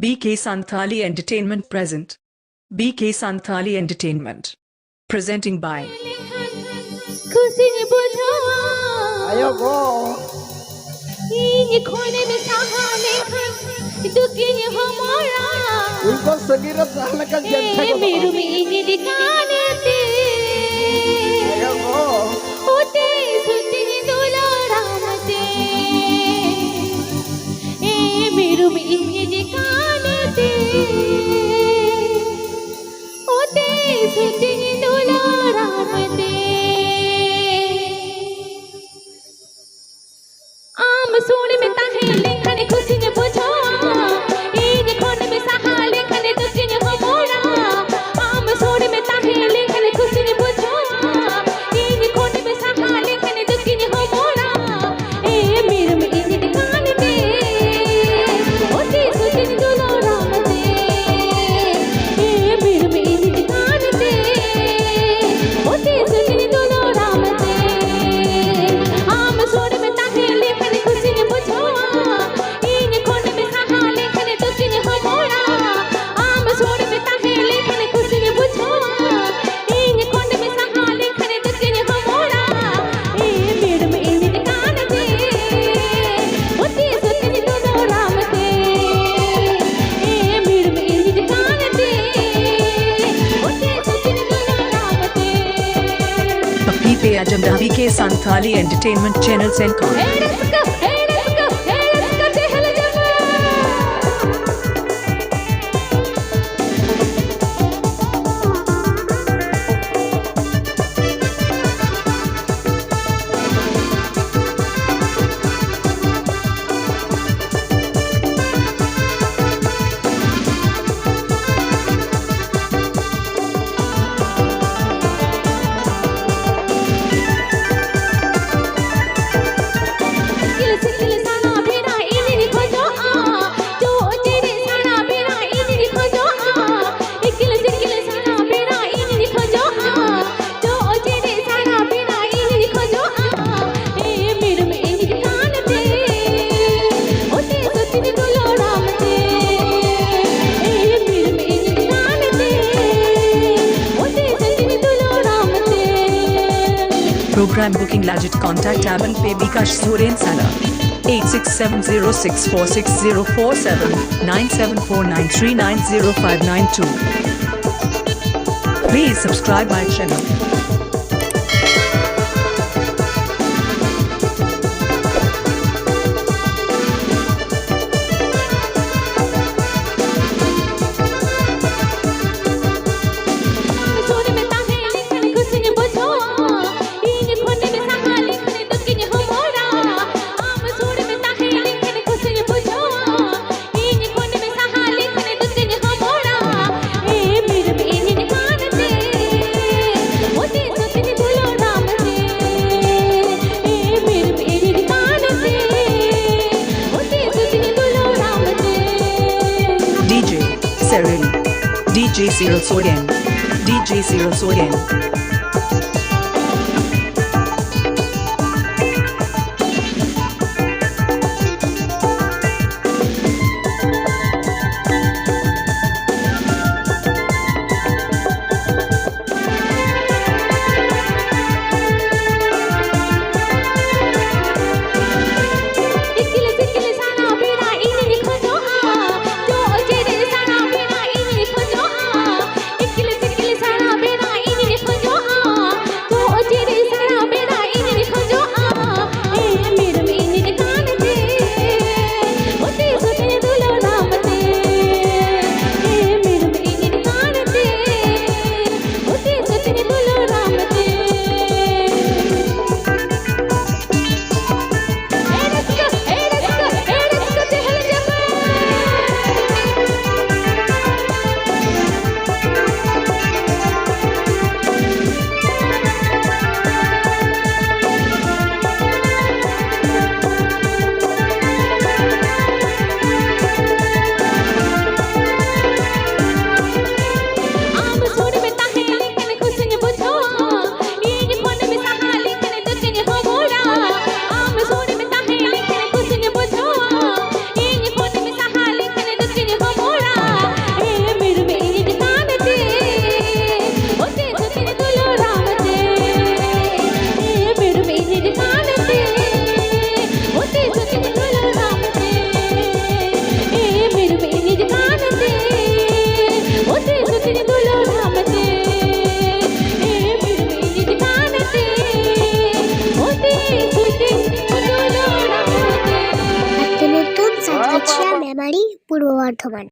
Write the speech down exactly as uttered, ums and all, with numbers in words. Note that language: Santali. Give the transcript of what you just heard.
B K Santhali Entertainment present. B K Santhali Entertainment. Presenting by. ᱠᱷᱩᱥᱤᱧ ᱵᱩᱡᱷᱟᱹᱣᱟ᱾ ᱟᱭᱳ ᱜᱚ᱾ ᱤᱧ ᱠᱷᱚᱱᱮᱢ ᱥᱟᱦᱟ ᱞᱮᱠᱷᱟᱱ ᱫᱩᱠᱤᱧ ᱦᱚᱢᱚᱨᱟ᱾ ᱩᱱᱠᱩ ᱥᱟᱺᱜᱤᱧ ᱨᱮ ᱛᱟᱦᱮᱸ ᱞᱮᱠᱟᱱ ᱮ ᱡᱟᱱᱛᱷᱟ ᱠᱚ ᱢᱤᱨᱩᱢ ᱤᱧ ᱞᱮᱠᱟᱱ ᱛᱮ᱾ ᱟᱭᱳ ᱜᱚ᱾ ᱚᱛᱮ ᱥᱩᱛᱤᱧ ᱫᱩᱞᱟᱹᱲᱟᱢ ᱛᱮ᱾ ᱮ ᱢᱤᱨᱩᱢ ᱤᱧ ᱞᱮᱠᱟᱱ ᱛᱮ᱾ ᱚᱛᱮ ᱥᱩᱛᱤᱧ ᱫᱩᱞᱟᱹᱲᱟᱢ ᱛᱮ᱾ ᱟᱢ ᱥᱩᱨ ᱢᱮ ᱛᱟᱦᱮᱸ ᱞᱮᱱᱠᱷᱟᱱ ᱠᱷᱩᱥᱤᱧ ᱵᱩᱡᱷᱟᱹᱣᱟ᱾ ᱤᱧ ᱠᱷᱚᱱ ᱢᱮ ᱥᱟᱦᱟ ᱞᱮᱱᱠᱷᱟᱱ ᱫᱩᱠᱤᱧ ᱦᱚᱢᱚᱨᱟ᱾ ᱟᱢ ᱥᱩᱨ ᱢᱮ ᱛᱟᱦᱮᱸ ᱞᱮᱱᱠᱷᱟᱱ ᱠᱷᱩᱥᱤᱧ ᱵᱩᱡᱷᱟᱹᱣᱟ᱾ ᱤᱧ ᱠᱷᱚᱱ ᱢᱮ ᱥᱟᱦᱟ ᱞᱮᱱᱠᱷᱟᱱ ᱫᱩᱠᱤᱧ ᱦᱚᱢᱚᱨᱟ᱾ ᱮ ᱢᱤᱨᱩᱢ ᱤᱧ ᱞᱮᱠᱟᱱ ᱛᱮ᱾ ᱚᱛᱮ ᱥᱩᱛᱤᱧ ᱫᱩᱞᱟᱹᱲᱟᱢ ᱛᱮ᱾ ᱮ ᱢᱤᱨᱩᱢ ᱤᱧ ᱞᱮᱠᱟᱱ ᱛᱮ᱾ ᱚᱛᱮ ᱥᱩᱛᱤᱧ ᱫᱩᱞᱟᱹᱲᱟᱢ ᱛᱮ᱾ ᱟᱢ ᱥᱩᱨ ᱢᱮ ᱛᱟᱦᱮᱸ ᱞᱮᱠᱷᱟᱱ ᱠᱷᱩᱥᱤᱧ ᱵᱩᱡᱷᱟᱹᱣᱟ᱾ ᱤᱧ ᱠᱷᱚᱱ ᱢᱮ ᱥᱟᱦᱟ ᱞᱮᱠᱷᱟᱱ ᱫᱩᱠᱤᱧ ᱦᱚᱢᱚᱨᱟ᱾ ᱟᱢ ᱥᱩᱨ ᱢᱮ ᱛᱟᱦᱮᱸ ᱞᱮᱠᱷᱟᱱ ᱠᱷᱩᱥᱤᱧ ᱵᱩᱡᱷᱟᱹᱣᱟ᱾ ᱤᱧ ᱠᱷᱚᱱ ᱢᱮ ᱥᱟᱦᱟ ᱞᱮᱠᱷᱟᱱ ᱫᱩᱠᱤᱧ ᱦᱚᱢᱚᱨᱟ᱾ ᱮ ᱢᱤᱨᱩᱢ ᱤᱧ ᱞᱮᱠᱟᱱ ᱛᱮ᱾ ᱚᱛᱮ ᱥᱩᱛᱤᱧ ᱫᱩᱞᱟᱹᱲᱟᱢ ᱛᱮ᱾ ᱮ ᱢᱤᱨᱩᱢ ᱤᱧ ᱞᱮᱠᱟᱱ ᱛᱮ᱾ ᱚᱛᱮ ᱥᱩᱛᱤᱧ ᱫᱩᱞᱟᱹᱲᱟᱢ ᱛᱮ᱾ ᱟᱯᱮ ᱯᱮ ᱟᱸᱡᱚᱢ ᱫᱟ B K Santhali Entertainment Channel ᱥᱮᱱ ᱠᱷᱚᱱ᱾ ᱮ ᱨᱟᱹᱥᱠᱟᱹ, ᱮ ᱨᱟᱹᱥᱠᱟᱹ, ᱮ ᱨᱟᱹᱥᱠᱟᱹ ᱪᱮᱦᱨᱟ ᱡᱟᱢᱟ᱾ Prime booking legit, contact Aban Pay Bikash Soren Sana. Eight six seven zero six four six zero four seven, nine seven four nine three nine zero five nine two. Please subscribe my channel. DJ Cyril, DJ Cyril Soren, DJ Cyril Soren. Purba Bardhaman.